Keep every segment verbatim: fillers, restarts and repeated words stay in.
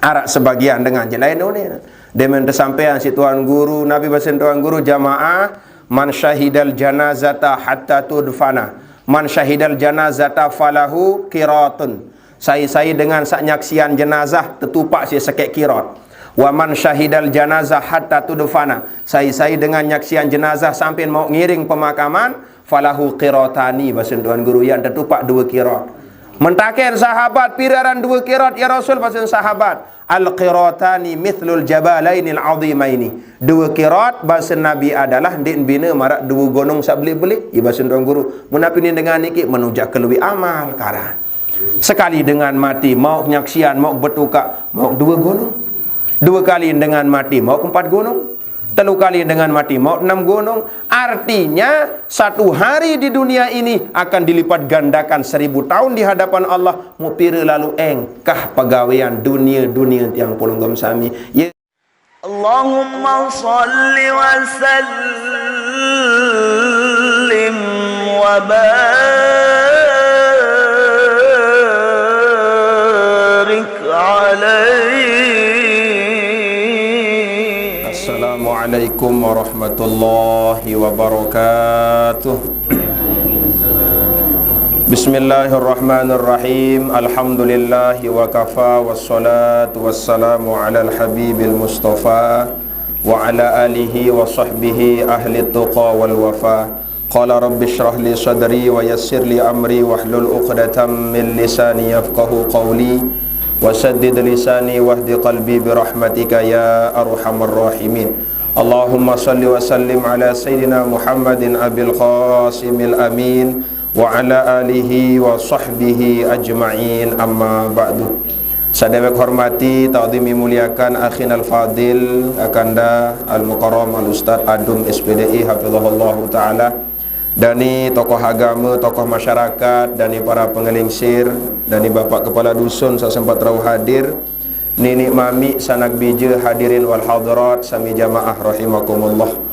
Arak sebagian dengan je lain ni. Demen tersampaian si Tuan Guru, Nabi basen Tuan Guru, jamaah, "Man syahidal janazata hatta tudfana. Man syahidal janazata falahu qiratun." Sai-sai dengan sak nyaksian jenazah, tetupak si sekek qirat. "Wa man syahidal janazah hatta tudfana." Sai-sai dengan nyaksian jenazah sampai mau ngiring pemakaman, "falahu qiratani," basen Tuan Guru, yang tetupak dua qirat. Mentaken sahabat, "Piraran dua qirat, ya Rasul?" Basen sahabat, "Al-qiratani mithlul jabalainil azimaini." Dua qirat, basen Nabi, adalah ndik bina marak dua gunung sak belik-belik. Iya basen Tuan Guru, "Mun api ni dengan niki, menujak kelui amal karan." Sekali dengan mati, mau nyaksian, mau betukak, mau dua gunung. Dua kali dengan mati, mau empat gunung. Telu kali dengan mati, mau enam gunung. Artinya, satu hari di dunia ini akan dilipat gandakan seribu tahun di hadapan Allah. Mupira lalu engkah pegawaian dunia-dunia tiang pulunggom sami. Ya. Allahumma salli wa sallim wa barik alaihi. Assalamualaikum warahmatullahi wabarakatuh. Bismillahirrahmanirrahim. Alhamdulillahi wa kafa, wassalatu wassalamu ala al-habibil mustafa wa ala alihi wa sahbihi ahli tuqa wal wafa. Qala rabbi shrah li sadri wa yassir li amri wahlul uqdatam min lisani yafqahu qawli wa saddid lisani wahdi qalbi bi rahmatika ya arhamar rahimin. Allahumma salli wa sallim ala sayyidina Muhammadin abil qasimil amin wa ala alihi wa sahbihi ajma'in, amma ba'du. Sadewek hormati, ta'zimi, muliakan akhin al-fadil, akanda al-mukarram al-ustad Adum S P D I hafizahullahu ta'ala, dani tokoh agama, tokoh masyarakat, dani para pengelingsir, dani bapak kepala dusun sak sempat rauh hadir, nini mami, sanak bija, hadirin wal hadirat sami jamaah rahimakumullah.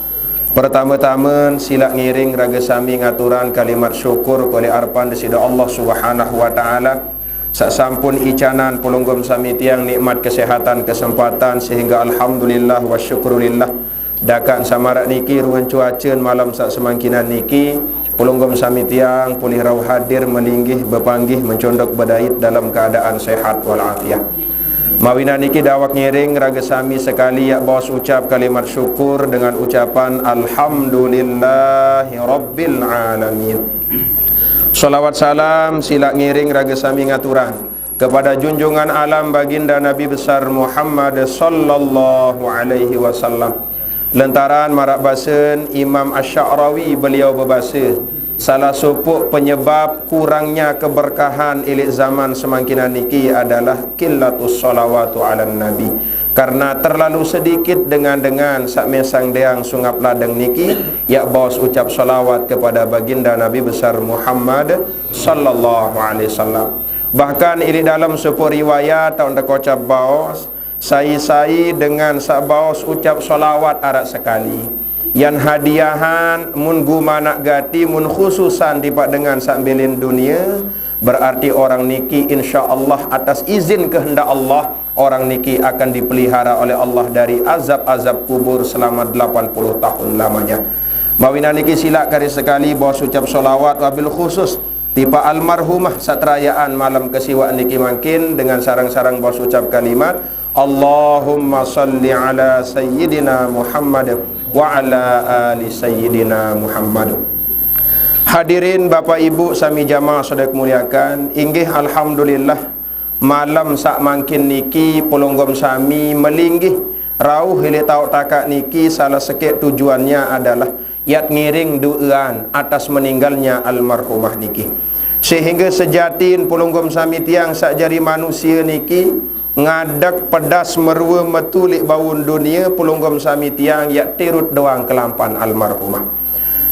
Pertama-tama, silak ngiring raga sami ngaturan kalimat syukur kuli arpan Desida Allah Subhanahu wa Ta'ala, sak sampun icanan pulunggom sami tiang nikmat kesehatan, kesempatan, sehingga alhamdulillah wa syukrulillah, dakan samarak niki ruan cuaca malam sak semangkinan niki, pulunggom sami tiang pulih rauh hadir melinggih, bepanggih, mencondok bedait dalam keadaan sehat wal afiat. Mawinan niki dawak ngiring raga sami sekali yak baos ucap kalimat syukur dengan ucapan alhamdulillahi rabbil alamin. Salawat salam silak ngiring raga sami ngaturan kepada junjungan alam baginda Nabi besar Muhammad sallallahu alaihi wasallam. Lentaran marak basen Imam Asy-Sya'rawi, beliau bebasa, salah sopok penyebab kurangnya keberkahan ilik zaman semangkinan niki adalah qillatus salawatu ala nabi. Karena terlalu sedikit dengan-dengan sak mesang deang sungap ladeng niki yak baos ucap salawat kepada baginda Nabi besar Muhammad sallallahu alaihi wasallam. Bahkan ilik dalam sopok riwayat tau ndak kocap baos, sai-sai dengan sak baos ucap salawat arak sekali, yan hadiahan mun gumanak gati, mun khususan tipak dengan sak bilin dunia, berarti orang niki insya Allah atas izin kehendak Allah, orang niki akan dipelihara oleh Allah dari azab-azab kubur selama delapan puluh tahun lamanya. Mawinan niki silak kari sekali baos ucap salawat wabil khusus tipak almarhumah sak terayaan malam kesiwak niki mangkin dengan sarang-sarang baos ucap kalimat, Allahumma salli ala sayyidina Muhammad wa ala ali sayyidina Muhammad. Hadirin bapak ibu sami jamaah sodek muliakan, inggih alhamdulillah, malam sak mangkin niki pulunggom sami melinggih rauh ilik tauk takak niki salah sekek tujuannya adalah yak ngiring duaan atas meninggalnya almarhumah niki. Sehingga sejatin pulunggom sami tiang sak jari manusia niki ngadek pedas merua metulik baun dunia, pulunggom sami tiang yak tirut doang kelampan almarhumah.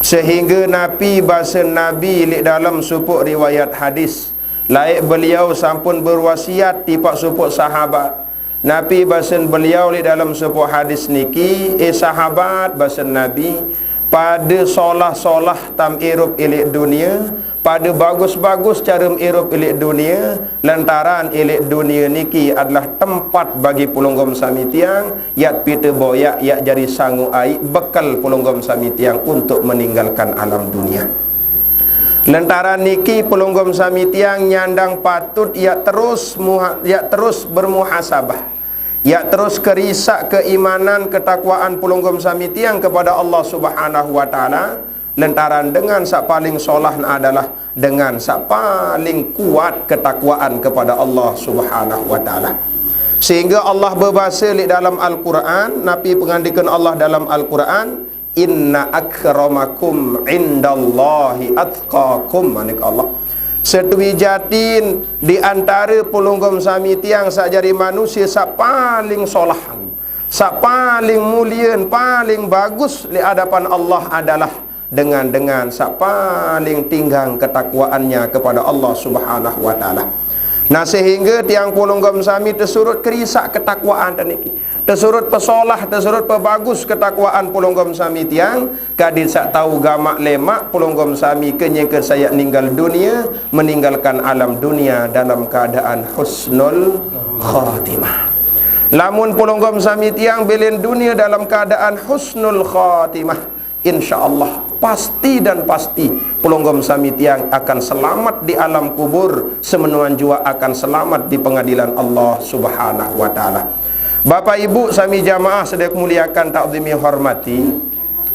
Sehingga napi basen Nabi ilik dalam sopok riwayat hadis, laik beliau sampun berwasiat tipak sopok sahabat. Napi basen beliau ilik dalam sopok hadis niki, eh sahabat, basen Nabi, Pada solah-solah tam irup ilik dunia, pada bagus-bagus cara irup ilik dunia, lantaran ilik dunia niki adalah tempat bagi pelungguh sami tiang, yak pita boyak, yak jari sangu aik, bekal pelungguh sami tiang untuk meninggalkan alam dunia. Lantaran niki pelungguh sami tiang nyandang patut yak terus muha-, yak terus bermuhasabah. Yak terus kerisak keimanan ketakwaan pelungguh sami tiang kepada Allah Subhanahu wa Ta'ala, lantaran dengan sak paling solah adalah dengan sak paling kuat ketakwaan kepada Allah Subhanahu wa Ta'ala. Sehingga Allah berbahasa di dalam Al-Quran, napi pengandikan Allah dalam Al-Quran, "Inna akramakum indallahi atqakum," manik Allah. Setuwi jatin di antara pelungguh sami tiang sak jari manusia sak paling solahan, sak paling mulian, paling bagus di hadapan Allah adalah dengan-dengan sak paling tinggang ketakwaannya kepada Allah Subhanahu wa Ta'ala. Nah, sehingga tiang pelungguh sami tersurut kerisak ketakwaan tadi. Tersurut pesolah, tersurut pebagus ketakwaan pelungguh sami tiang, kadin sak tahu gamak lemak pelungguh sami kenyeke sayak ninggal dunia, meninggalkan alam dunia dalam keadaan husnul khatimah. Lamun pelungguh sami tiang bilin dunia dalam keadaan husnul khatimah, insya Allah, pasti dan pasti, pelungguh sami tiang akan selamat di alam kubur, semenuan jua akan selamat di pengadilan Allah Subhanahu wa Ta'ala. Bapak Ibu sami jamaah sedek muliakan, takzimi hormati,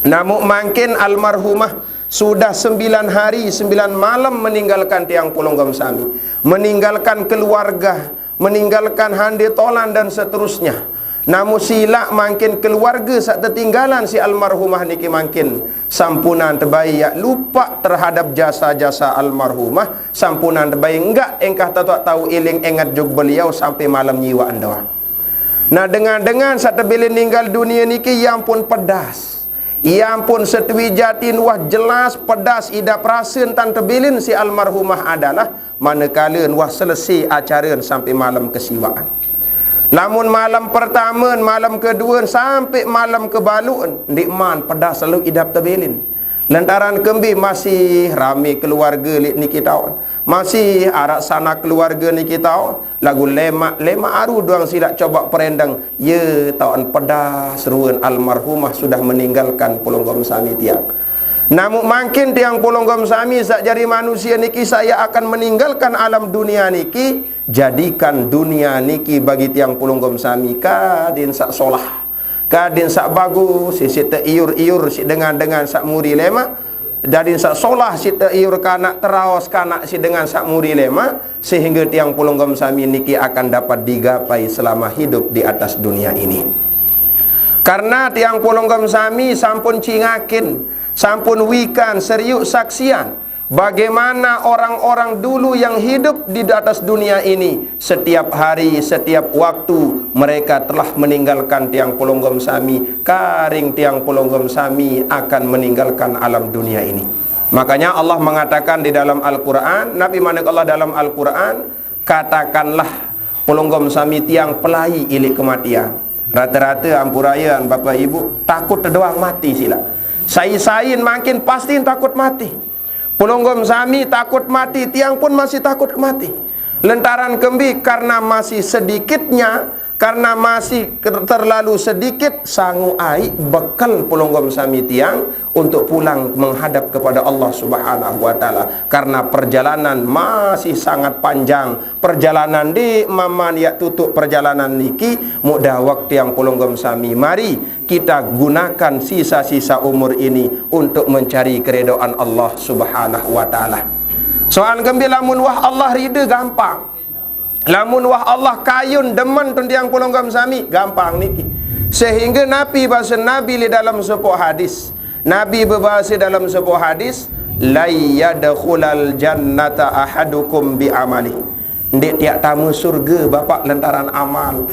namuk mangkin almarhumah sudah sembilan hari, sembilan malam meninggalkan tiang pelungguh sami, meninggalkan keluarga, meninggalkan hande tolan dan seterusnya. Namun silak mangkin keluarga sak tetinggalan si almarhumah niki mangkin sampunan tebai yak lupa terhadap jasa-jasa almarhumah, sampunan tebai enggak engkah tetuak tahu iling engat jug beliau sampai malam nyiwa endoa. Nah, dengan-dengan sak tebilin ninggal dunia niki, ia pun pedas. Ia pun setuwi jatin wah jelas pedas idap rasa tan tebilin si almarhumah adalah manakala wah selesai acara sampai malam kesiwaan. Lamun malam pertama, malam kedua, sampai malam kebalu, ndik man pedas lalu idap tebilin. Lantaran kembi masih rami keluarga lik niki taun. Masih arak sanak keluarga niki taun. Lagu lemak, lemak aru duang silak coba perendang. Ye taun pedas ruan almarhumah sudah meninggalkan pelungguh sami tiang. Namuk mangkin tiang pelungguh sami sak jari manusia niki saya akan meninggalkan alam dunia niki, jadikan dunia niki bagi tiang pelungguh sami kadin sak solah. Kadin sak bagus, si, si teiur-iur, si dengan-dengan sak muri lemak. Dadin sak solah, si teiur kanak, teraos kanak, si dengan sak muri lemak, sehingga tiang pelungguh sami niki akan dapat digapai selama hidup di atas dunia ini. Karena tiang pelungguh sami sampun cingakin, sampun wikan, seriuk saksian, bagaimana orang-orang dulu yang hidup di atas dunia ini, setiap hari, setiap waktu, mereka telah meninggalkan tiang pelungguh sami, karing tiang pelungguh sami akan meninggalkan alam dunia ini. Makanya Allah mengatakan di dalam Al-Quran, Nabi manik Allah dalam Al-Quran, katakanlah pelungguh sami tiang pelai ilik kematian. Rata-rata ampurayan Bapak Ibu takut tedoang mati sila. Sai-sain mangkin pasti takut mati. Pelungguh sami takut mati, tiang pun masih takut mati. Lantaran kembi karena masih sedikitnya, karena masih ke-, terlalu sedikit sangu aik bekal pelungguh sami tiang untuk pulang menghadap kepada Allah Subhanahu wa Ta'ala. Karena perjalanan masih sangat panjang, perjalanan di maman yak tutuk perjalanan niki, mudah waktu tiang pelungguh sami. Mari kita gunakan sisa-sisa umur ini untuk mencari keridhaan Allah Subhanahu wa Ta'ala. Soal kembi lamun wah Allah rida gampang. Lamun wah Allah kayun demen tun tiang pelungguh sami gampang niki. Sehingga napi bahasa Nabi li dalam sepuh hadis. Nabi berbahasa dalam sepuh hadis, "Lai yadkhulal jannata ahadukum bi amali." Ndik tiak tama surga bapak lantaran amal.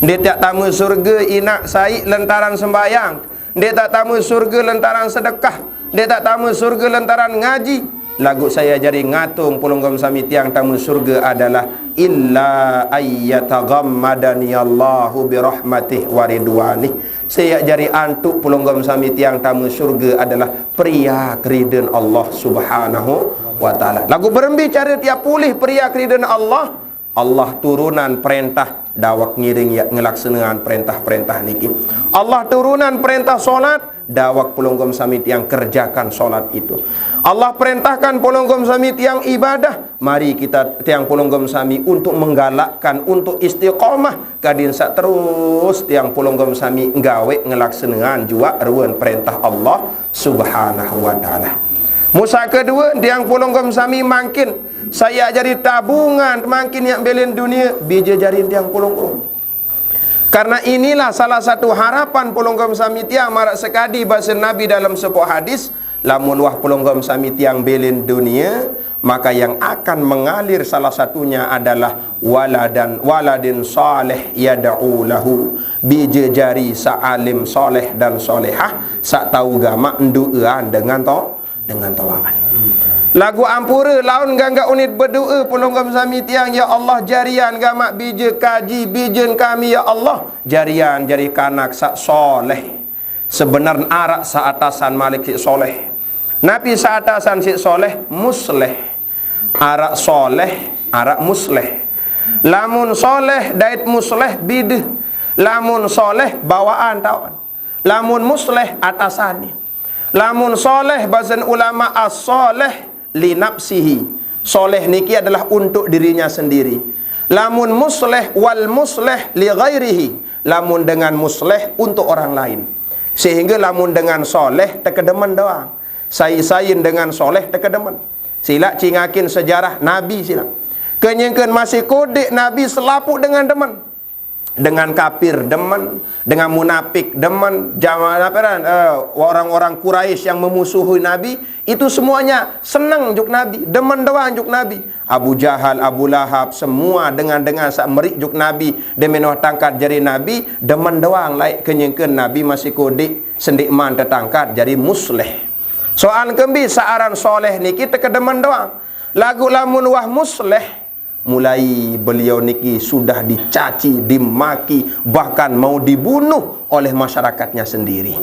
Ndik tiak tama surga inak saik lantaran sembayang. Ndik tak tama surga lantaran sedekah. Ndik tak tama surga lantaran ngaji. Lagu saya jari ngatung pulunggawa sami tiang tama surga adalah illa ayyataghammadani Allahu birahmatih wa ridwanih. Saya jari antuk pulunggawa sami tiang tama surga adalah periak ridha Allah Subhanahu wa Ta'ala. Lagu berembi cara tiap pulih periak ridha Allah, Allah turunan perintah dawak ngiring ya ngelaksanaan perintah-perintah niki. Allah turunan perintah solat, dawak pulunggawa sami tiang kerjakan solat itu. Allah perintahkan pulunggawa sami tiang ibadah, mari kita tiang pulunggawa sami untuk menggalakkan, untuk istiqomah, kadin sak terus tiang pulunggawa sami nggawe ngelaksanaan jua ruan perintah Allah Subhanahu wa Ta'ala. Musa kedua, tiang pulunggawa sami mangkin, saya jari tabungan mangkin yang belen dunia, bija jari tiang pulunggawa. Karena inilah salah satu harapan pulunggawa sami tiang marak sekadi bahasa Nabi dalam sebuah hadis, lamun wah pulunggawa sami tiang belen dunia, maka yang akan mengalir salah satunya adalah waladan waladin saleh yad'u lahu, bija jari sa alim soleh dan solehah, sa tau gamak nduaan dengan to dengan tawakan. Lagu ampura laun gangga unit berdoa pulunggawa sami tiang, ya Allah, jarian gamak bija kaji bijan kami, ya Allah, jarian jari kanak sak soleh. Sebenar arak sa atasan malik si soleh. Napi sa atasan si soleh? Musleh. Arak soleh, arak musleh. Lamun soleh dait musleh bidih. Lamun soleh bawaan tawan. Lamun musleh atasan ni. Lamun soleh, basen ulama as-soleh li nafsihi. Soleh niki adalah untuk dirinya sendiri. Lamun musleh wal musleh li ghairihi. Lamun dengan musleh untuk orang lain. Sehingga lamun dengan soleh tekedemen doang. Sai-sain dengan soleh tekedemen. Sila cingakin sejarah Nabi sila. Kenyengken masih kodik Nabi selapuh dengan demen. Dengan kapir demen, dengan munafik demen, jamaah apa ran, eh, orang-orang Quraisy yang memusuhi Nabi, itu semuanya senang juk Nabi, demen doang juk Nabi. Abu Jahal, Abu Lahab, semua dengan-dengan sak merik juk Nabi, demenoh tangkat jari Nabi, demen doang laik kenyengken Nabi masih kodik, sendik man tetangkat jari musleh. Soal kembi saaran soleh niki tekedemen doang. Lagu lamun wah musleh, mulai beliau niki sudah dicaci, dimaki, bahkan mau dibunuh oleh masyarakatnya sendiri.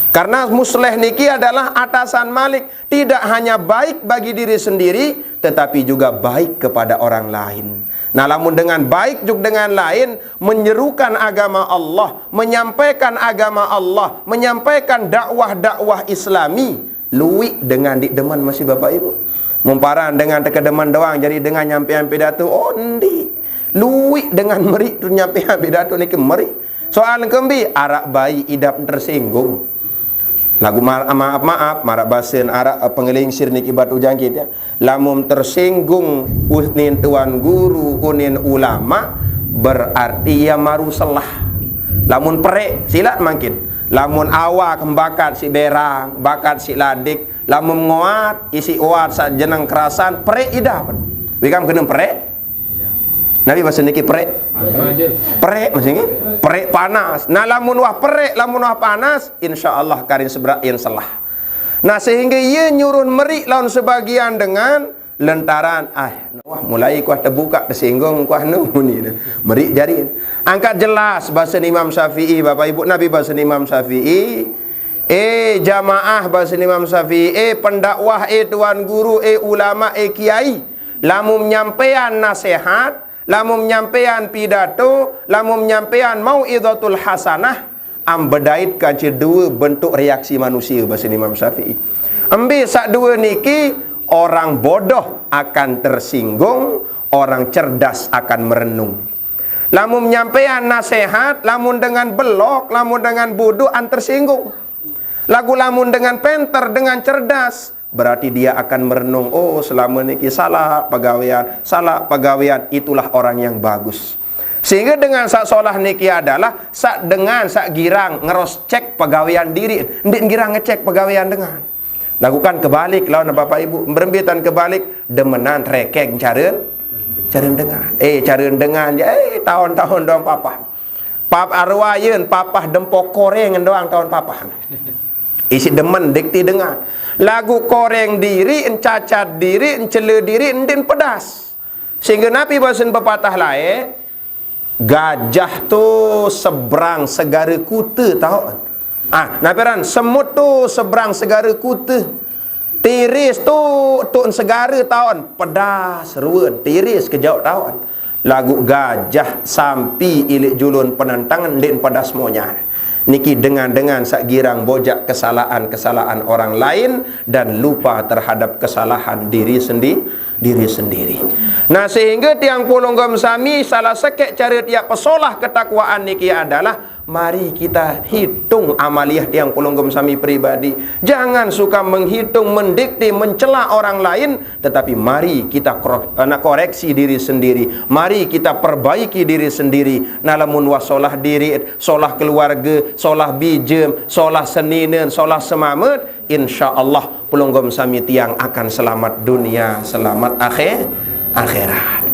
Karena musleh niki adalah atasan malik, tidak hanya baik bagi diri sendiri, tetapi juga baik kepada orang lain. Nah, lamun dengan baik juk dengan lain, menyerukan agama Allah, menyampaikan agama Allah, menyampaikan dakwah-dakwah Islami, luik dengan dik demen masih Bapak Ibu. Mumparan dengan tekedemen doang, jadi dengan nyampean pidato, oh, endi. Luik dengan merik tu nyampean pidato niki merik. Soal kembi, arak bai idap tersinggung. Lagu ma-, maaf-maaf, marak basen arak, eh, pengelingsir niki batu jangkit ya. Lamun tersinggung unin tuan guru, unin ulama, berarti ia maru selah. Lamun perek, silat mangkin. Lamun awak bakat si berang, bakat si ladik, lamun ngoat, isi oat sa jeneng kerasan, perek idap. Wikam kena perek? Nabi bahasa niki perek. Perek masih niki? Perek panas. Nah, lamun wah perek, lamun wah panas, insya Allah karin seberak yang selah. Nah, sehingga ia nyuruh merik lawan sebagian dengan lentaran, ah, wah mulai kuah terbuka, tersinggung kuah nu ni. Merik jari. Angkat jelas bahasa Imam Syafi'i, Bapak Ibu, Nabi bahasa Imam Syafi'i. Eh, jamaah bahasa Imam Syafi'i, eh, pendakwah, eh, tuan guru, eh, ulama, eh, kiai. Lamun nyampean nasihat, lamun nyampean pidato, lamun nyampean mau'izatul hasanah, am bedait kancil dua bentuk reaksi manusia, bahasa Imam Syafi'i. Embi sak dua niki, orang bodoh akan tersinggung, orang cerdas akan merenung. Lamun nyampean nasihat, lamun dengan belok, lamun dengan bodoh, an tersinggung. Lagu lamun dengan penter, dengan cerdas, berarti dia akan merenung, oh, selama niki salah pegawaian, salah pegawaian, itulah orang yang bagus. Sehingga dengan sak solah niki adalah sak dengan sak girang ngeros cek pegawaian diri, ndik girang ngecek pegawaian dengan. Lakukan kebalik lawan Bapak Ibu, berembitan kebalik, demenan rekeng cara cara dengan. Eh, cara dengan je, eh, tahun-tahun doang papah. Pap arwayen papah dempo koreng doang tahun papah. Isi demen dikti dengar. Lagu koreng diri, encacat diri, encela diri, endin pedas. Sehingga napi basen pepatah lae, gajah tu seberang segara kuta taun. Ah, napi ran, semut tu seberang segara kuta. Tiris tu, tu segara taun, pedas ruen, tiris ke jauh taun. Lagu gajah sampi ilik julun penentang, ndik pedas monyar. Niki dengan-dengan sak girang bojak kesalahan-kesalahan orang lain dan lupa terhadap kesalahan diri sendi-, diri sendiri. Nah, sehingga tiang pulunggom sami salah sekek cara tiap pesolah ketakwaan niki adalah mari kita hitung amaliah tiang pulunggom sami pribadi. Jangan suka menghitung, mendikte, mencela orang lain, tetapi mari kita kro-, eh, koreksi diri sendiri. Mari kita perbaiki diri sendiri. Nah, lamun wah solah diri, solah keluarga, solah bijem, solah seninen, solah semamet, insya Allah pulunggom sami tiang akan selamat dunia, selamat akhir, akhirat.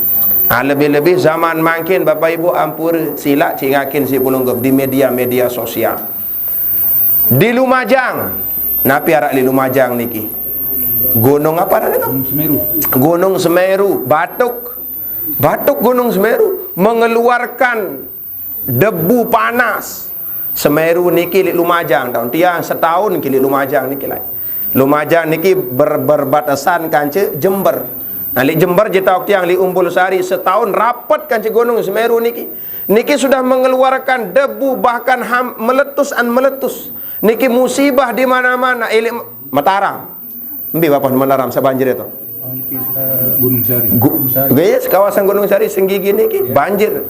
Ah, lebih-lebih zaman mangkin, Bapak Ibu, ampura, silak cingakin si pulunggom di media-media sosial. Di Lumajang, napi arak di Lumajang niki? Gunung apa arak itu? Gunung Semeru. Gunung Semeru, batuk. Batuk Gunung Semeru mengeluarkan debu panas. Semeru niki lik Lumajang taun, tiang setaun ki lik Lumajang niki lai. Lumajang niki ber-, berbatasan kance Jember. Nah, lik Jember jitau tiang lik Umbul Sari, setaun rapet kance Gunung Semeru niki. Niki sudah mengeluarkan debu bahkan ham-, meletus an meletus. Niki musibah di mana-mana, ilik Mataram. Embi bapa Mataram sabanjir itu. Gunung Sari. Gu-, guys, kawasan Gunung Sari, Senggigi niki banjir.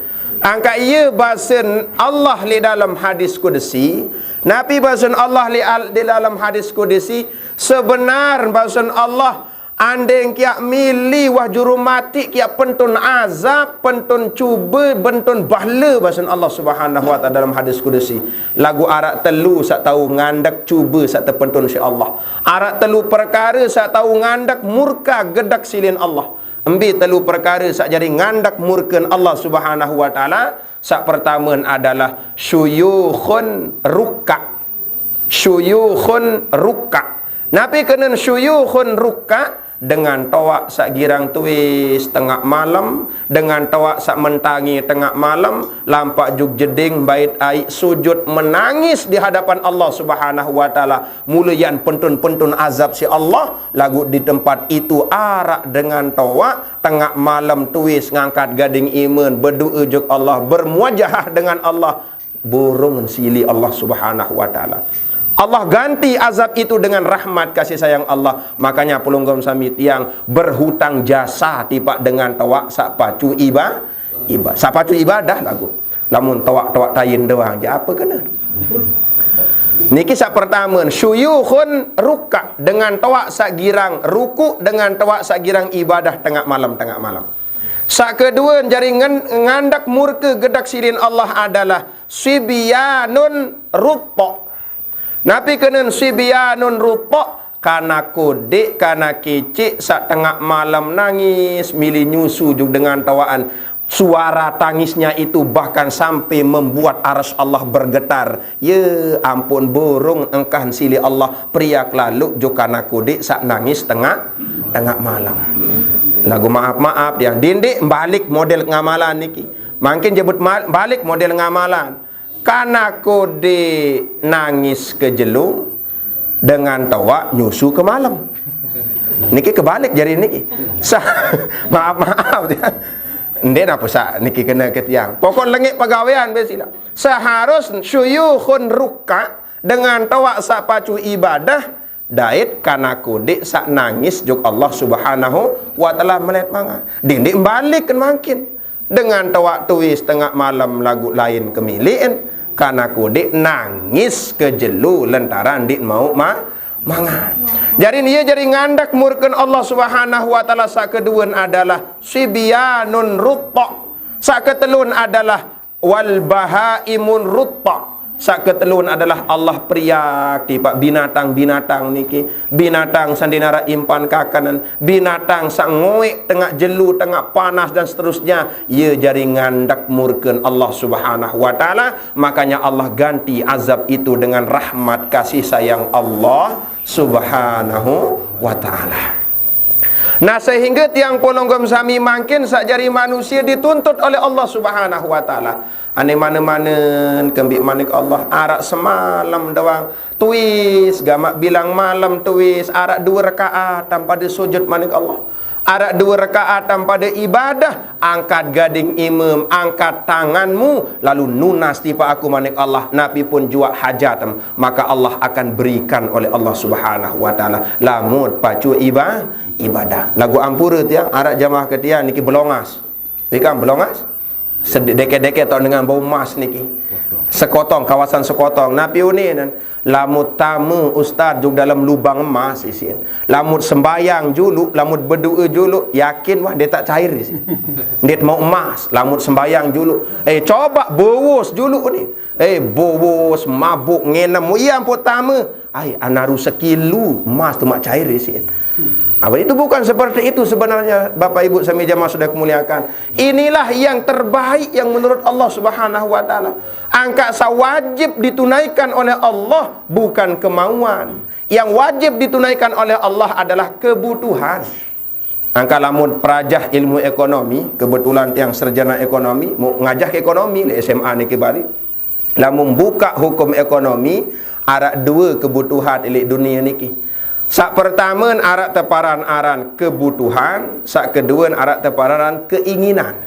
Angka iya basen Allah li dalam hadis kudusi. Napi basen Allah li al-, di dalam hadis kudusi? Sebenar basen Allah, andeng kiak mili wah juru mati kiak pentun azab, pentun cuba, pentun bahle basen Allah Subhanahu wa Ta'ala dalam hadis kudusi. Lagu arak telu sak tau ngandek cuba sak tepentun si Allah. Arak telu perkara sak tau ngandek murka gedek silin Allah. Embi telu perkara sak jari ngandek murken Allah Subhanahu wa Ta'ala. Sak pertama adalah syuyukhun rukka. Syuyukhun rukka. Napi kenen syuyukhun rukka? Dengan toak sak girang tuis tengah malam, dengan toak sak mentangi tengah malam, lampak juk jeding bait ai sujud menangis di hadapan Allah Subhanahu wa Ta'ala. Mula yan pentun-pentun azab si Allah, lagu di tempat itu arak dengan toak, tengah malam tuis ngangkat gading iman, berdoa juk Allah, bermuajahah dengan Allah, burung sili Allah Subhanahu wa Ta'ala. Allah ganti azab itu dengan rahmat kasih sayang Allah. Makanya pulunggom sami tiang berhutang jasa tipak dengan toak sak pacu iba-, iba-, sak pacu ibadah lagu. Lamun toak-toak tain doang ja apa kena? Niki sak pertama, syuyukhun rukka, dengan toak sak girang ruku, dengan toak sak girang ibadah tengah malam, tengah malam. Sak kedua, jari ngen-, ngandak murka gedak silin Allah adalah sibyanun rutta. Napi kenen sibyanun rutta? Kana kodik, kana kicik, sak tengah malam nangis, mili nyusu juk dengan tawaan. Suara tangisnya itu bahkan sampai membuat aras Allah bergetar. Ya ampun, burung engkah sili Allah, pria kelaluk juk kana kodik sak nangis tengah, tengah malam. Lagu maaf-maaf dia. Dindik balik model ngamalan niki. Mangkin jebut mal-, balik model ngamalan. Kana kodik nangis ke jelo, dengan tawak nyusu ke malam. Niki kebalik jari niki. Sa-, maaf-maaf dia. Nde napa sak niki kena ke tiang. Pokok lengit pegawean be sila. Seharus syuyukhun rukka dengan tawak sak pacu ibadah, dait kana kodik sak nangis juk Allah Subhanahu wa Ta'ala melet mangan. Dindik balik ken mangkin. Dengan tawak tuis tengah malam lagu lain kemiliin, kana kodik nangis ke jelo lentaran dik mau ma-, mangan. Jari nia jari ngandak murken Allah Subhanahu wa Ta'ala. Sak keduan adalah sibyanun rutta. Sak ketelun adalah wal bahaimun rutta. Saq ketelun adalah Allah periak tipaq binatang-binatang niki. Binatang saq ndeqn araq impan kakanen, binatang saq ngoeq tengaq jelo, tengaq panas dan seterusnya, ie jari ngandek murken Allah Subhanahu wa Ta'ala. Makanya Allah ganti azab itu dengan rahmat kasih sayang Allah Subhanahu wa Ta'ala. Nah, sehingga tiang polonggom sami mangkin saq jari manusie dituntut oleh Allah Subhanahu wa Ta'ala. Ane mane-manen kembeq manik Allah, araq semalem doang. Tuis gamaq bilang malem tuis, araq due rekaat tanpa de sujud manik Allah. Araq due rekaat tanpa de ibadah, angkat gading imem, angkat tanganmu, lalu nunas tipaq aku manik Allah, napi pun juaq hajatem, maka Allah akan berikan oleh Allah Subhanahu wa Ta'ala. Lamun pacu iba-, ibadah. Laguq ampure tiang, araq jamaah ke tiang niki belongas. Ikan belongas? Sedi-, deket-deket tao dengan bau emas niki. Sekotong, kawasan Sekotong. Napi unin? Lamun tame ustaz juk dalam lubang emas isin. Lamun sembayang juluq, lamun bedoe juluq, yakin wah ndeq taq cair isin. Ndeq mauq emas, lamun sembayang juluq. Eh, coba bowos juluq ni. Eh, bowos, mabuk, ngenem. Iya ampun tame. Ai, anaru sekilu emas tu maq cair isin. Apa itu bukan seperti itu sebenarnya, Bapak Ibu sami jamaah sudah kemuliakan. Inilah yang terbaik yang menurut Allah Subhanahu wa Ta'ala. Angkaq saq wajib ditunaikan oleh Allah bukan kemauan. Yang wajib ditunaikan oleh Allah adalah kebutuhan. Angkaq lamun perajah ilmu ekonomi, kebetulan tiang sarjana ekonomi, mu-, ngajah ke ekonomi leq S M A niki bari. Lamun bukaq hukum ekonomi, araq due kebutuhan leq dunie niki. Saq pertame araq teparan aran kebutuhan, saq kedue araq teparan aran keinginan.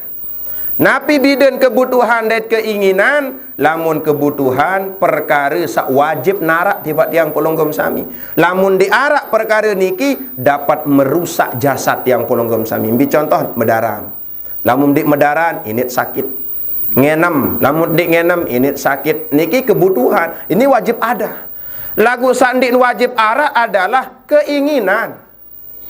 Napi biden kebutuhan dait keinginan? Lamun kebutuhan, perkare saq wajib naraq tipaq tiang pelungguh sami. Lamun ndeq araq perkare niki, dapat merusak jasad tiang pelungguh sami. Mbe contoh? Medaran. Lamun ndeq medaran, init sakit. Ngenem, lamun ndeq ngenem, init sakit. Niki kebutuhan. Ini wajib ada. Laguq saq ndeq wajib araq adalah keinginan.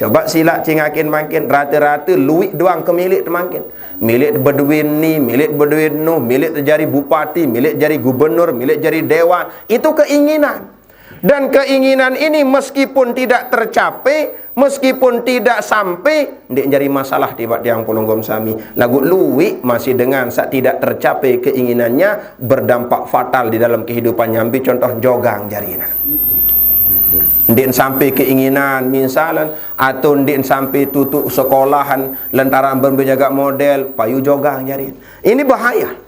Coba silaq cingakin mangkin, rate-rate lueq doang kemeleq temangkin. Meleq bedoe ni, meleq bedoe nu, meleq jari bupati, meleq jari gubernur, meleq jari dewan. Itu keinginan. Dan keinginan ini meskipun tidak tercapai, meskipun tidak sampai, ndeq jari masalah tipaq tiang pelungguh sami. Laguq lueq masih dengan saq tidak tercapai keinginannya, berdampak fatal di dalam kehidupannya. Mbe contoh? Jogang jarine. Ndeq sampai keinginan, misalan, atau ndeq sampai tutuq sekolahan, lantaran ben bejagaq model, payu jogang jarine. Ini bahaya.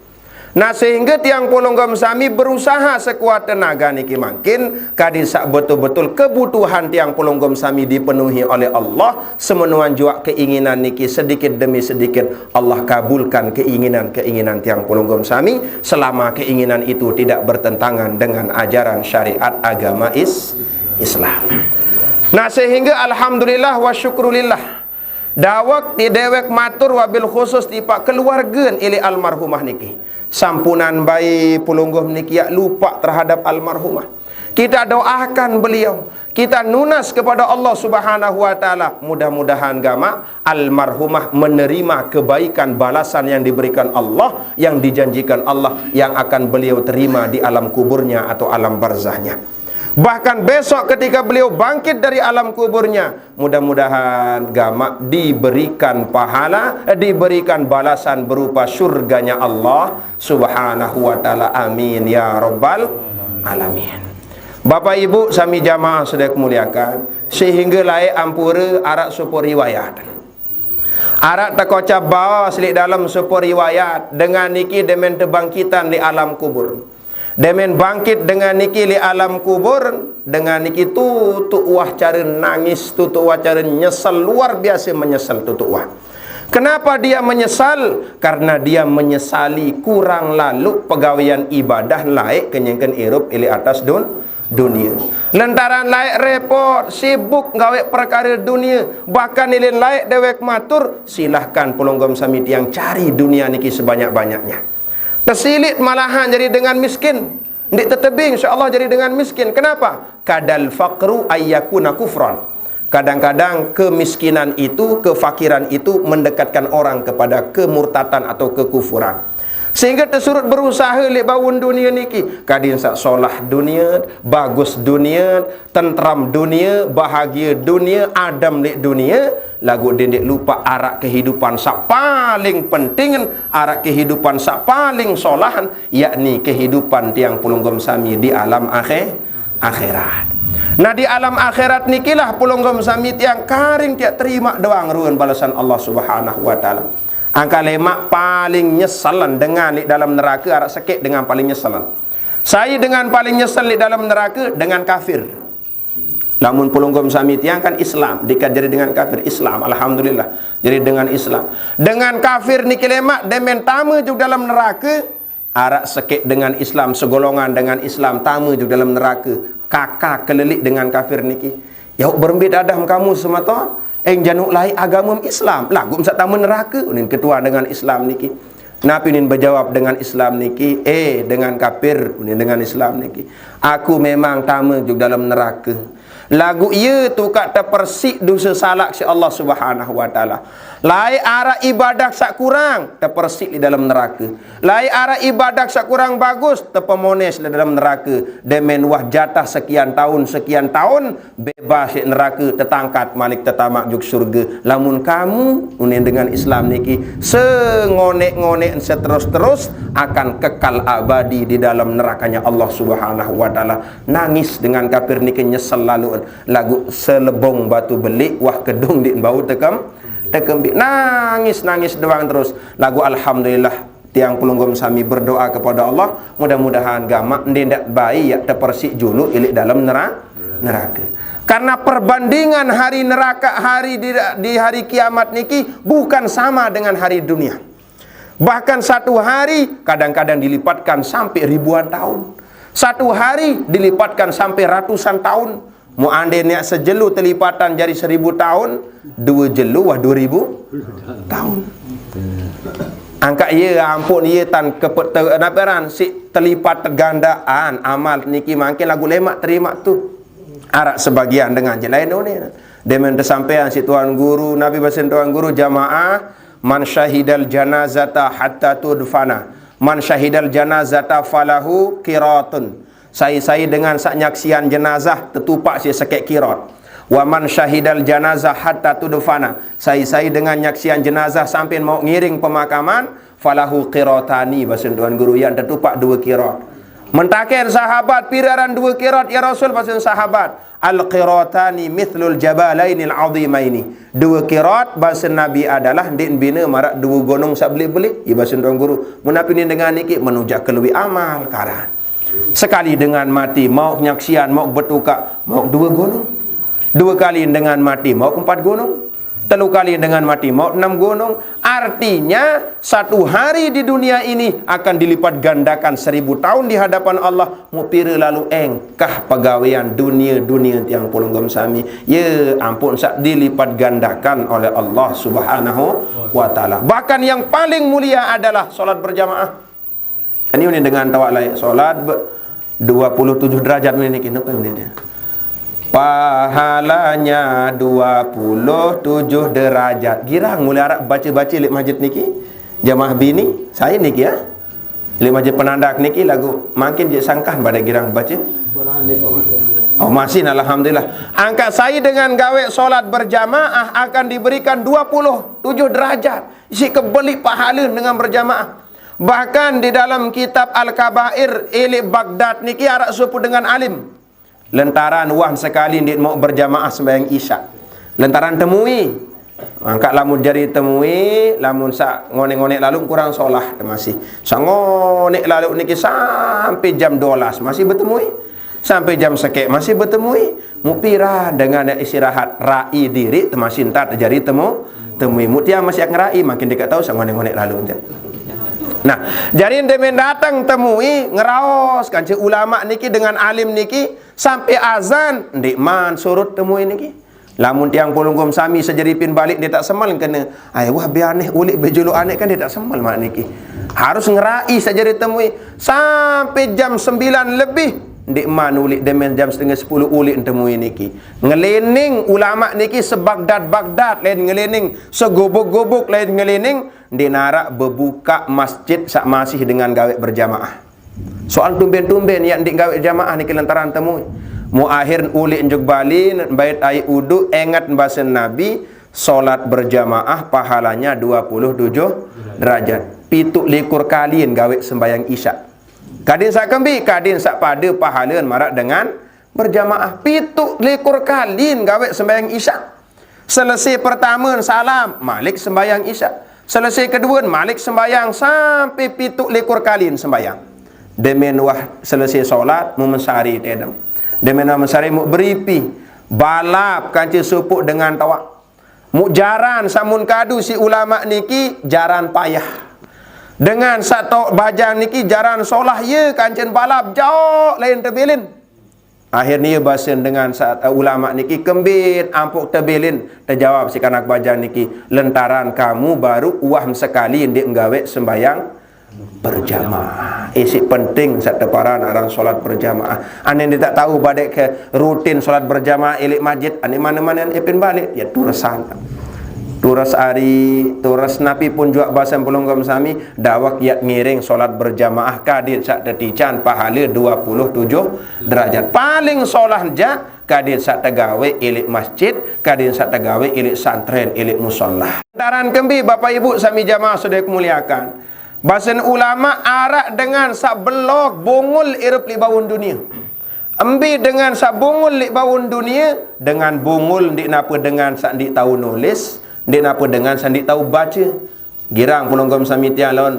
Nah, sehingga tiang pelungguh sami berusaha sekuat tenaga niki mangkin, kadi saq betul-betul kebutuhan tiang pelungguh sami dipenuhi oleh Allah, semenoan juaq keinginan niki sedikit demi sedikit Allah kabulkan keinginan-keinginan tiang pelungguh sami, selama keinginan itu tidak bertentangan dengan ajaran syariat agama is-, Islam. Nah, sehingga alhamdulillah wa syukrulillah, dawek ti dewek matur wabil khusus tipaq keluarge eleq almarhumah niki. Sampunan bae pelungguh niki yaq lupaq terhadap almarhumah. Kita doakan beliau, kita nunas kepada Allah Subhanahu wa Ta'ala. Mudah-mudahan gamaq almarhumah menerima kebaikan balasan yang diberikan Allah, yang dijanjikan Allah, yang akan beliau terima di alam kuburnya atau alam barzahnya. Bahkan besok ketika beliau bangkit dari alam kuburnya, mudah-mudahan gamaq diberikan pahala, eh, diberikan balasan berupa surganya Allah Subhanahu wa Ta'ala. Amin ya rabbal alamin. Bapak Ibu sami jamaah sudah kemuliakan, sehingga laeq ampure araq sopoq riwayat. Araq tekocap baos leq dalem sopoq riwayat, dengan niki demen tebangkitan leq alam kubur. Demen bangkit dengan niki leq alam kubur, dengan niki tutuq uah care nangis, tutuq uah care nyesel, luar biasa menyesal tutuq uah. Kenapa dia menyesal? Karena dia menyesali kurang laloq pegawean ibadah laeq kenyeken irup leq atas dun-, dunie. Lantaran laeq repot, sibuk gaweq perkare dunie, bahkan ilin laeq dewek matur, silahkan pelungguh sami tiang cari dunie niki sebanyak-banyaknya. Tesiliq malahan jari dengan miskin. Ndeq tetebing, insya Allah, jari dengan miskin. Kenapa? Kadal faqru ayyakuna kufran. Kadang-kadang kemiskinan itu, kefakiran itu mendekatkan orang kepada kemurtatan atau kekufuran. Sehingga tesurut berusaha leq baun dunia niki. Kadin saq solah dunia, bagus dunia, tentram dunia, bahagia dunia, adem leq dunia, laguq dendeq lupaq araq kehidupan saq paling penting, araq kehidupan saq paling solahan, yakni kehidupan tiang pelungguh sami di alam akhir, akhirat. Nah, di alam akhirat nikilah pelungguh sami tiang karing tiaq terimaq doang ruen balesan Allah Subhanahu wa Ta'ala. Angkaq lemaq paling nyeselan dengan leq dalem nerake araq sekeq dengan paling nyeselan. Sai dengan paling nyesel leq dalem nerake? Dengan kafir. Lamun pelungguh sami tiang kan Islam, dikaq jari dengan kafir Islam, alhamdulillah. Jari dengan Islam. Dengan kafir niki lemaq demen tame jok dalem nerake, araq sekeq dengan Islam, segolongan dengan Islam tame jok dalem nerake. Kaka keleliq dengan kafir niki. Yauq berembe dadam kamu semeton? Eng januq laeq agamem Islam, laguq saq tame nerake, unin ketua dengan Islam niki. Napi unin bejawab dengan Islam niki? Eh, dengan kafir, unin dengan Islam niki. Aku memang tame jok dalem nerake. Laguq ie tukaq tepersiq dose salaq siq Allah Subhanahu wa Ta'ala. Laeq araq ibadah saq kurang, tepersiq leq dalem nerake. Laeq araq ibadah saq kurang bagus, tepemones leq dalem nerake. Demen wah jatah sekian taun, sekian taun, bebas leq nerake, tetangkat malik tetamaq jok surge. Lamun kamu, unin dengan Islam niki, sengoneq-ngoneq seterus-terus, akan kekal abadi di dalem nerakanya Allah Subhanahu wa Ta'ala. Nangis dengan kafir niki nyesel laluq, laguq selebong batu beleq wah kedung ndeq bau tekem-, tekembeq. Nangis, nangis doang terus. Laguq alhamdulillah, tiang pelungguh sami berdoa kepada Allah, mudah-mudahan gamaq ndeq ndaq bae yaq tepersiq juluq leq dalem nera-, nerake. Karena perbandingan hari neraka, hari di, di hari kiamat niki bukan sama dengan hari dunia. Bahkan satu hari kadang-kadang dilipatkan sampai ribuan tahun. Satu hari dilipatkan sampai ratusan tahun. Muq ande niaq sejelo telipatan jari seribu taun, due jelo wah due ribu taun. Angkaq ie, ampun, ie tan kepet-, te-, nape aran, siq telipat gandaan amal niki mangkin laguq lemaq terimaq tu. Araq sebagian dengan je lain one. Demen tesampean siq Tuan Guru, napi basen Tuan Guru, jamaah, "Man syahidal janazata hatta tudfana. Man syahidal janazata falahu qiratun." Sai-sai dengan saq nyaksian jenazah tetupak siq sekeq qirat. "Wa man syahidal janazah hatta tudfana." Sai-sai dengan nyaksian jenazah sampean mauq ngiring pemakaman, "falahu qiratani," basen Tuan Guru, yaq tetupak due qirat. Mentaken sahabat, "Pire aran due qirat, ya Rasul?" Basen sahabat, "Al-qiratani mithlul jabalainil azimaini." Due qirat, basen Nabi, adalah ndeq bine maraq due gunung saq beleq-beleq. Ie basen Tuan Guru, mun napi unin dengan niki? Menujak kelueq amal karan. Sekali dengan mati, mauq nyaksian, mauq betukaq, mauq due gunung. Due kali dengan mati, mauq empat gunung. Telu kali dengan mati, mauq enam gunung. Artinya, satu hari di dunia ini akan dilipat gandakan seribu tahun di hadapan Allah. Muq pire lalu engkah pegawean dunia-dunia tiang pelungguh sami? Ya ampun, saq dilipat gandakan oleh Allah Subhanahu wa Ta'ala. Bahkan yang paling mulia adalah salat berjamaah. Ini unin dengan tawaq laeq solat be-, dua puluh tujuh derajat unin niki, napa unin dia? Pahalanya dua puluh tujuh derajat. Girang mule araq bace-bace leq masjid niki. Jamaah bini, sai niki ya. Leq masjid Penandak niki laguq mangkin je sangkan pade girang bace. Oh, masih, alhamdulillah. Angkaq sai dengan gaweq solat berjamaah akan diberikan dua puluh tujuh derajat. Siq kebeleq pahale dengan berjamaah. Bahkan di dalam kitab Al-Kabair, eh, leq Baghdad niki araq sopoq dengan alim. Lentaran wah sekali ndeq mauq berjamaah sembahyang Isya. Lentaran temui. Angkaq lamun jari temui, lamun saq ngoneq-ngoneq laluq kurang solah temasih. Saq ngoneq laluq niki sampai jam due belas masih betemui. Sampai jam sekeq masih betemui. Muq piran dengan istirahat, ra'i diriq temasih ntar tejari temu, temui. Muq tiang masih ngerai, mangkin ndeq tau saq ngoneq-ngoneq laluq nte. Nah, jari ndeqmen dateng temui, ngeraos kance ulama niki dengan alim niki, sampai azan, ndeqman surut temui niki. Lamun tiang pelungguh sami sejeripin balik ndeq taq semel kene. Ai, wah, be aneh uliq, be juluq aneh kan ndeq taq semel maq niki. Harus ngerai saq jari temui sampai jam sembilan lebih. Ndeqman uliq, demen jam setengah sepuluh uliq temui niki. Ngelining ulama niki sebagdad-bagdad lain ngelining, segubuk-gubuk lain ngelining, Ndeq naraq bebukaq masjid saq masih dengan gaweq berjamaah. Soal tumben-tumben yaq ndeq gaweq jamaah niki lantaran temue. Muq akhir uleq njuk bale, bait aiq uduq, enget basen Nabi, solat berjamaah pahalanya dua puluh tujuh derajat. Pituq likur kalin gaweq sembahyang Isya. Kadin saq kembe? Kadin saq pade pahalen maraq dengan berjamaah. Pituq likur kalin gaweq sembahyang Isya. Selese pertame salam, malik sembahyang Isya. Selese kedue, malik sembahyang, sampe pituq likur kalin sembahyang. Demen wah selese solat, muq mesare tedem. Demen wah mesare, muq beripi. Balap kance sopoq dengan toaq. Muq jaran saq mun kadu siq ulama niki jaran payah. Dengan saq toq bajang niki jaran solah, ye kancen balap, jaoq lain tebelen. Akhirne basen dengan saq, eh, ulama niki, "Kembe ampoq tebelen?" Tejawab siq kanak bajang niki, "Lentaran kamu baruq wah sekali ndeq gaweq sembahyang berjamaah." Isiq penting saq teparan aran solat berjamaah. Ane ndeq taq tao badeq ke rutin solat berjamaah ileq masjid, ane mane-mane epin balik, ya turesan. Tures ari, tures napi pun juaq basen pelungguh sami, dawek yaq ngiring solat berjamaah kadin saq tetican pahale dua puluh tujuh derajat. Paling solah jaq kadin saq tegaweq ileq masjid, kadin saq tegaweq ileq santren, ileq musala. Taran kembe, Bapak Ibu sami jamaah saq dek muliakan. Basen ulama, araq dengan saq belog bungul irup leq bawon dunie. Embe dengan saq bungul leq bawon dunie? Dengan bungul ndeq nape dengan saq ndeq tao nulis, ndeq nape dengan saq ndeq tao bace. Girang pelungguh sami tiang laun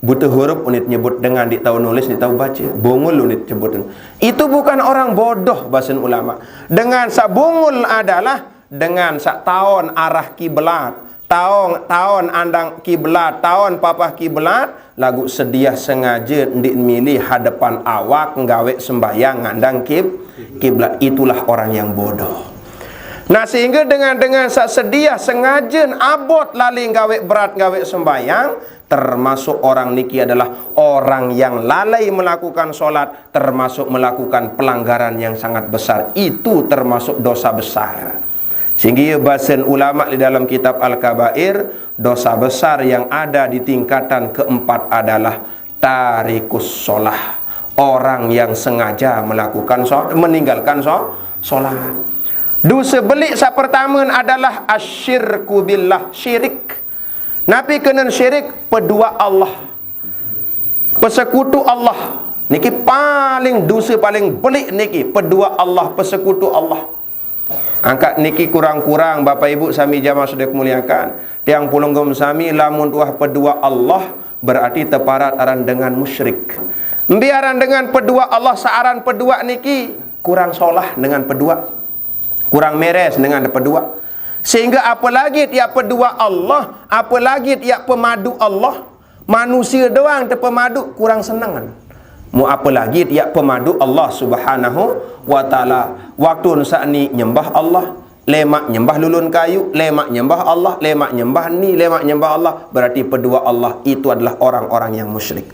bute hurup unit nyebut dengan ndeq tao nulis, ndeq tao bace. Bungul unit nyebut. Itu bukan orang bodoh, basen ulama. Dengan saq bungul adalah dengan saq taon arah kiblat, taon, taon andang kiblat, taon papah kiblat, laguq sediah sengaje ndeq mili hadepan awak nggaweq sembahyang ngandang kib-, kiblat. Itulah orang yang bodoh. Nah, sehingge dengan, dengan saq sediah sengaje abot lale nggaweq berat nggaweq sembahyang, termasuk orang niki adalah orang yang lalai melakukan sholat, termasuk melakukan pelanggaran yang sangat besar. Itu termasuk dosa besar. Sehingga basen ulama di dalam kitab Al-Kabair, dosa besar yang ada di tingkatan keempat adalah tarikus sholah, orang yang sengaja melakukan sho-, meninggalkan sho-, sholat. Dosa beleq saq pertame adalah asyirku billah, syirik. Napi kenen syirik? Peduaq Allah. Pesekutu Allah. Niki paling, dose paling beleq niki, peduaq Allah, pesekutu Allah. Angkaq niki kurang-kurang, Bapak Ibu sami jamaah saq dek muliakan. Tiang pelungguh sami, lamun tuah peduaq Allah, berarti teparat aran dengan musyrik. Mbe aran dengan peduaq Allah? Saq aran peduaq niki kurang solah dengan peduaq. Kurang meres dengan peduaq. Sehingga apalagi tiap peduaq Allah, apalagi tiap pemadu Allah, manusie doang tepemadu, kurang senengan. Mu apalagi tiap pemadu Allah Subhanahu wa Ta'ala. Waktu saq ni nyembah Allah, lemaq nyembah lulun kayu, lemaq nyembah Allah, lemaq nyembah ni, lemaq nyembah Allah, berarti peduaq Allah itu adalah orang-orang yang musyrik.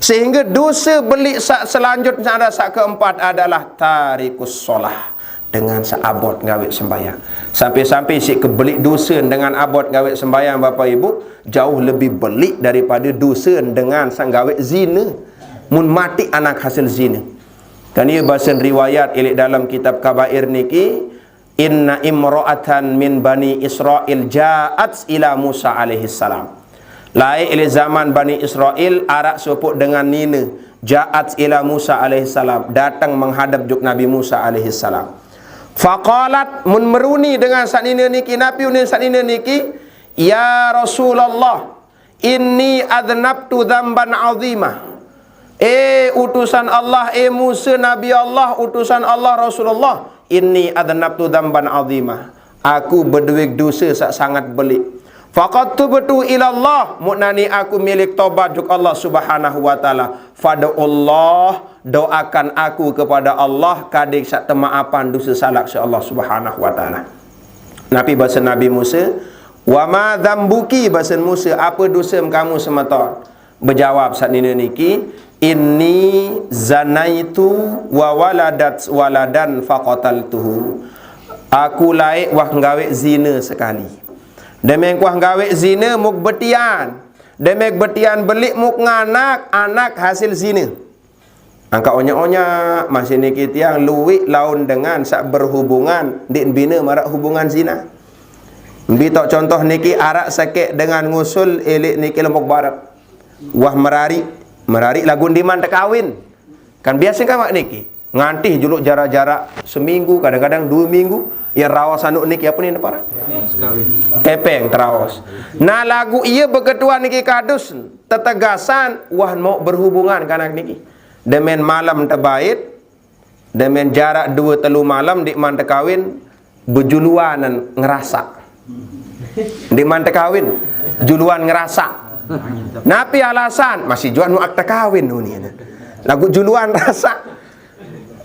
Sehingga dosa beleq saq selanjutnya, ada saq keempat adalah tarikus sholah. Dengan saq abot nggaweq sembahyang. Sampai-sampai siq kebeleq dose dengan abot nggaweq sembahyang, Bapak Ibu, jauh lebih beleq daripada dose dengan saq nggaweq zina. Mun matiq anak hasil zina. Kan ie basen riwayat ileq dalam kitab Kabair niki, "Inna imra'atan min Bani Israil ja'at ila Musa alaihi salam." Laeq leq zaman Bani Israil araq sopoq dengan nine, ja'at ila Musa alaihi salam, dateng menghadep juk Nabi Musa alaihi salam. Faqalat, mun meruni dengan saq nine niki, napi unin saq nine niki? "Ya Rasulullah, inni adznabtu dzamban azima." "Eh, utusan Allah, eh, Musa, Nabi Allah, utusan Allah, Rasulullah, inni adznabtu dzamban azima." Aku bedoe dose saq sangat beleq. "Faqad tubtu ilallah," muq nani aku mele tobat juk Allah Subhanahu wa Ta'ala. "Fad'ullah," doakan aku kepada Allah, kade saq temaapan dose salaq siq Allah Subhanahu wa Ta'ala. Napi basen Nabi Musa? "Wa ma dzambuki," basen Musa, "ape dosem kamu semeton?" Bejawab saq nine niki, "Inni zanaitu wa waladat waladan faqataltuhu." Aku laeq wah nggaweq zine sekali. Demeng kuah gawe zina muk betian. Demeng betian belik muk nganak, anak hasil zina. Angka onya-onya, masih niki tiang luwik laun dengan sak berhubungan, ndik bina marak hubungan zina. Mbi tok contoh niki arak sekek dengan ngusul ilik niki Lombok Barat. Wah merari, merari lagu ndiman tekawin. Kan biasa kan mak niki. Ngantih juluk jarak-jarak seminggu, kadang-kadang dua minggu. Ya raos anu niki apa ni para? Kepeng teraos. Nah lagu iya beketuan niki kadus tetegasan wah mau berhubungan kanak niki. Demen malam tebait, demen jarak dua telu malam ndik man tekawin, bejuluanan ngerasak. Ndik man tekawin, juluan ngerasak. Napi alasan? Masih juan muak tekawin uni. Lagu juluan rasak.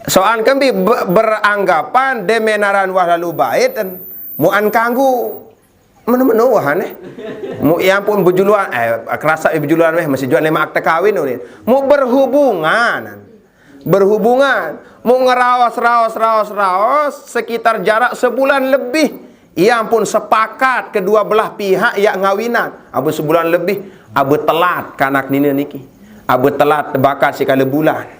Soal kembi be- beranggapan demen aran wah lalu bait dan muan kanggu. Menu-menu wah aneh. Mu ya ampun bejuluan, eh kerasa bejuluan meh masih juan lima akte kawin uni. Mu berhubungan. Berhubungan. Mu ngeraos, raos, raos, raos sekitar jarak sebulan lebih. Ia pun sepakat kedua belah pihak yak ngawinan. Abu sebulan lebih, abu telat kanak nina niki. Abu telat tebakat sekali bulan.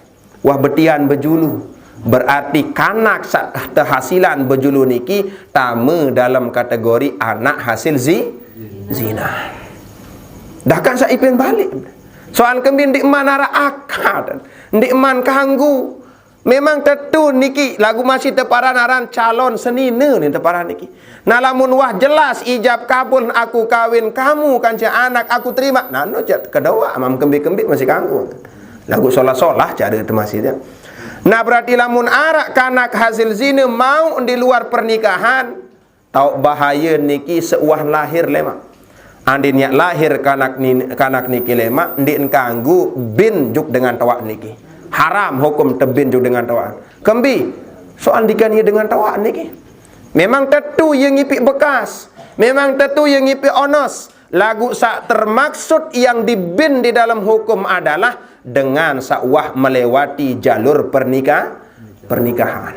Wah betian bejulu. Berarti kanak sak tehasilan bejulu niki tama dalam kategori anak hasil zi, zina. Dah kan sak ipin balik. Soal kembin ndik man arah akad, ndik man kanggu. Memang tetu niki lagu masih teparan aran calon senina ni teparan niki. Nah lamun wah jelas ijab kabul aku kawin kamu kanca anak aku terima. Nah no jet kedua amam kembi-kembi masih kanggu. Lagu solah-solah cara itu masih dia. Nah berarti lamun arak kanak hasil zina mau di luar pernikahan, tau bahaya niki seuah lahir lemak. Andin yak lahir kanak ni, kanak niki lemak, ndik kanggu bin juk dengan tawak niki. Haram hukum tebin juk dengan tawak. Kembi, soal dikan ia dengan tawak niki. Memang tetu ia ngipik bekas. Memang tetu ia ngipik onos. Lagu sak termaksud yang dibin di dalam hukum adalah dengan sak wah melewati jalur pernikah, pernikahan.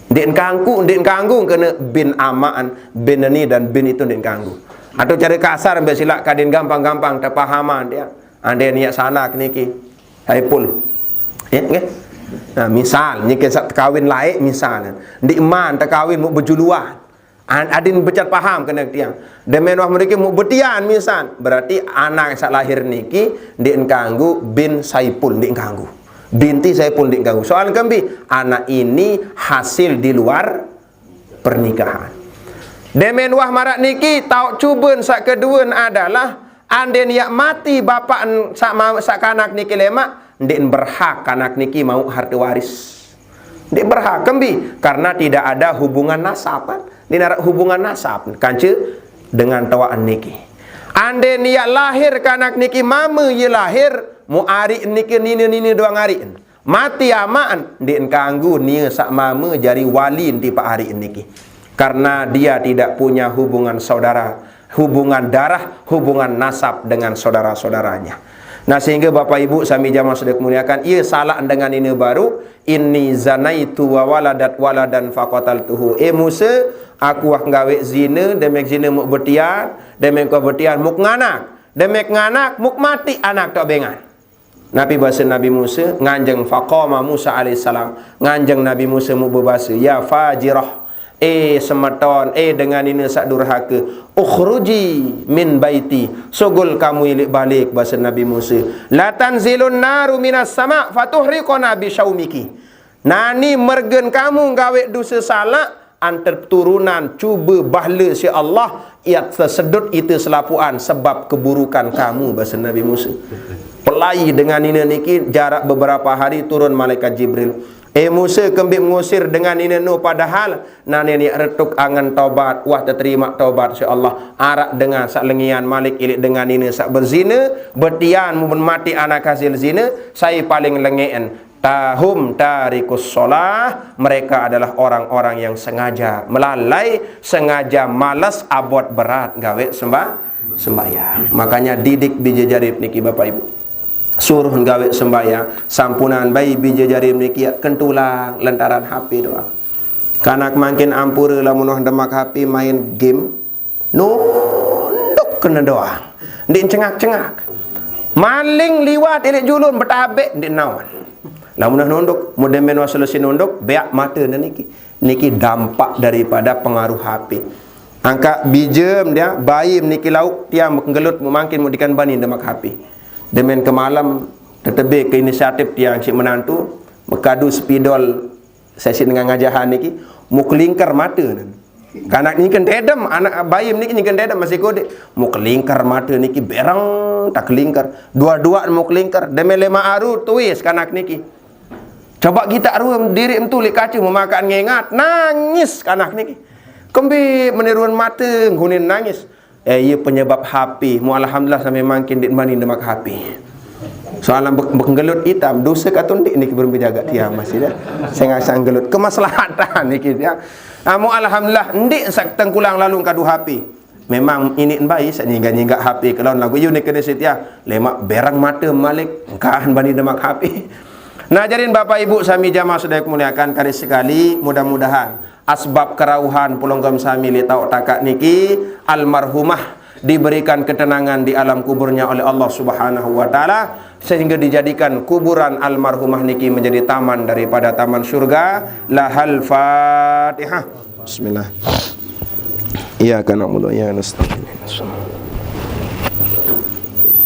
Ndik kangku, ndik kanggu kena bin amaan, bin ini dan bin itu ndik kanggu. Atau cara kasar ambil silak kadin gampang-gampang terpahaman dia. Andai niat sanak niki. Saipul. Ya, nggih. Nah, misal niki sak kawin laik misal. Ndik man tekawin mu bejuluan. An- Adin becat paham kena tiang. Demen wah mereka mu betian misal. Berarti anak sak lahir niki ndik kanggu bin Saipul ndik kanggu. Binti Saipul ndik kanggu. Soal kembi, anak ini hasil di luar pernikahan. Demen wah marak niki tau cuban sak kedua adalah andin yak mati bapak en- sak ma- sak kanak niki lemak ndik berhak kanak niki mau harta waris. Ndik berhak kembi karena tidak ada hubungan nasab kan. Ninarak hubungan nasab kanca dengan tawaan niki. Andin yak lahir kanak niki mama ye lahir mu ari niki nina-nina doang ari. Mati amaan ndik kanggu nia sak mama jari wali nti pak ari niki. Karena dia tidak punya hubungan saudara, hubungan darah, hubungan nasab dengan saudara-saudaranya. Nah sehingga Bapak Ibu sami jamaah sudah kemuliakan, ia salah dengan ini baru, inni zanaitu wa waladat waladan faqataltuhu. Eh Musa, aku wah nggawe zina, demek zina muk betian, demek kau betian muk nganak, demek nganak muk mati anak tok bengan. Nabi bahasa Nabi Musa nganjeng faqama Musa alaihissalam nganjeng Nabi Musa mu berbahasa ya fajirah eh semeton eh dengan ini sak durhaka ukhruji min baiti sugul kamu ilik balik bahasa Nabi Musa la tanzilun naru minas sama fatuhriqona bi syaumiki nani mergen kamu gawe dosa salak antar turunan cuba bahle si Allah ia tersedut itu selapuan sebab keburukan kamu bahasa Nabi Musa. Pelai dengan ini niki jarak beberapa hari turun malaikat Jibril. Eh Musa kembik mengusir dengan ini nu padahal nani ni retuk angan taubat wah terima taubat si Allah arak dengan sak lengian malik ilik dengan ini sak berzina betian mun mati anak hasil zina saya paling lengean Tahum tarikus sholah, mereka adalah orang-orang yang sengaja melalai, sengaja malas abot berat gawe sembah sembahyang. Makanya didik bija jarib niki Bapak Ibu. Suruh gawe sembahyang, sampunan bai bija jarib niki ya kentulang lantaran H P doang. Kanak makin ampura lamun noh demak H P main game. No, Kena doang. Ndeq cengak-cengak. Maling liwat eleq julun betabek ndeq naon. Lamun udah nunduk, mun demen wah selese nunduk, beak mate ne niki. Niki dampak daripada pengaruh H P. Angkaq bijem dia, baim niki lauq tiang menggelut mangkin mudikan bani demak H P. Demen kemalem, tetebe ke inisiatif tiang siq menantu, mekadu spidol, sesi dengan ngajahan niki, mukelingker mate ne. Kanak nyingken dedem, anak baim niki nyingken dedem masih kodeq. Mukelingker mate niki bereng tak kelingker. Dua-dua mukelingker. Deme lema aru tuis kanak niki. Coba gitaq rue diriq metu leq kace memakan ngengat. Nangis kanak niki. Kembe meni ruen mate nggunin nangis. Eh, iye penyebab H P. Mu alhamdulillah sampai mangkin ndeq mani demak H P. Soalnya be-, begelut itam, dose katun ndeq niki berembe jagaq tiang masih dah. Sengaq saq gelut kemaslahatan niki tiang. Amu alhamdulillah ndeq saq tengkulang lalu kadu H P. Memang iniq mbai saq nyinggaq-nyinggaq H P kelon lagu iyu niki kene sitiang. Lemaq bereng mate malik, engkahan bani demak H P. Nah, jarin Bapak Ibu sami jamaah sudah muliakan kali sekali, mudah-mudahan asbab kerauhan pelonggom sami leq taoq takaq niki, almarhumah diberikan ketenangan di alam kuburnya oleh Allah Subhanahu wa Ta'ala, sehingga dijadikan kuburan almarhumah niki menjadi taman daripada taman surga. Lahal Fatihah. Bismillah. Iyyaka na'budu wa iyyaka nasta'in.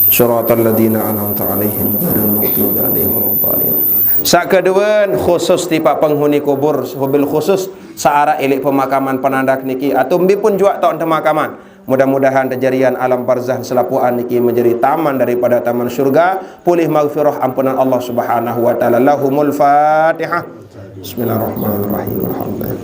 Shiratal ladzina an'amta 'alaihim ghairil maghdubi 'alaihim waladdallin. Saq keduen, khusus tipaq penghuni kubur, wabil khusus saq araq eleq pemakaman Penandak niki, atau mbe pun juaq taoq pemakaman. Mudah-mudahan tejarian alam barzah selapuqan niki menjadi taman daripada taman surga, pulih maghfirah ampunan Allah Subhanahu wa Ta'ala. Lahumul Fatihah. Bismillahirrahmanirrahim. Alhamdulillah.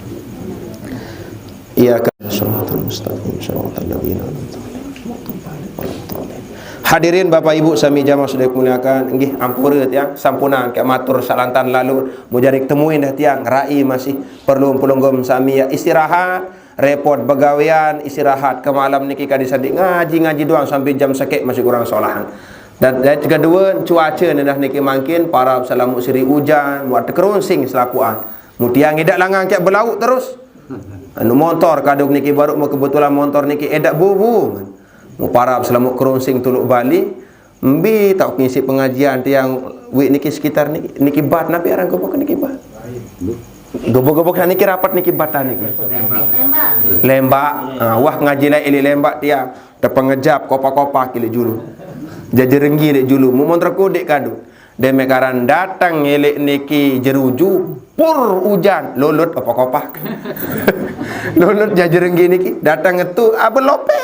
Iyyaka shiratal mustaqim, shiratal ladzina an'amta 'alaihim ghairil maghdubi 'alaihim waladdallin. Hadirin Bapak Ibu sami jamaah sudah muliakan, nggih ampure tiang sampunang ke matur salantan lalu, mujari temuin dah tiang rai masih perlu pelonggom sami ya istirahat, repot begawean, istirahat ke malam niki kadi sandi ngaji-ngaji doang sampai jam sekeq masih kurang solahan. Dan, dan kedue, cuace ne dah niki mangkin parab selamuq siri ujan, muat tekeronsing selapuqan. Mu tiang edaq langan kek belauq terus. Anu montor kaduk niki baruq mu kebetulan montor niki edaq bubu. Mu parab selamuq keronsing tuluq bali. Mbe taoq ngisi pengajian tiang wiq niki sekitar niki, niki bat napi aran gubuk niki bat. Gubuk-gubuk niki rapat niki batan niki. Lembak. Ah, wah ngaji laeq eleq lembak tiang. Tepengejap kopak-kopak eleq julu. Jajerenggi eleq julu. Mu montor kodeq kadu. Deme karan dateng eleq niki jeruju, pur ujan, lolut opak-opak. Lolut jajerenggi niki, dateng etu, ah, belopet.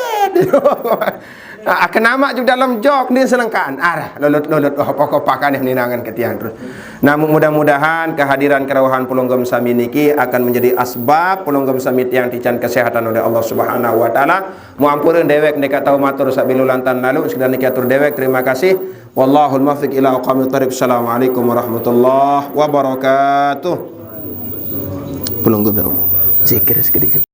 Ah, kenamaq juk dalem jok ni selengkaan. Arah, lolut-lolut opak-opak aneh ninangan ke tiang terus. Namun mudah-mudahan kehadiran kerauhan pelonggom sami niki akan menjadi asbab pelonggom sami tiang tican kesehatan oleh Allah Subhanahu wa Ta'ala. Mu ampure dewek ndeq tau matur saq belo lantan lalu, sekedar niki atur dewek, terima kasih. Wallahul muwaffiq ila aqwamit thariq. Assalamualaikum warahmatullahi wabarakatuh. Pelungguh ya Allah. Zikir sekediq.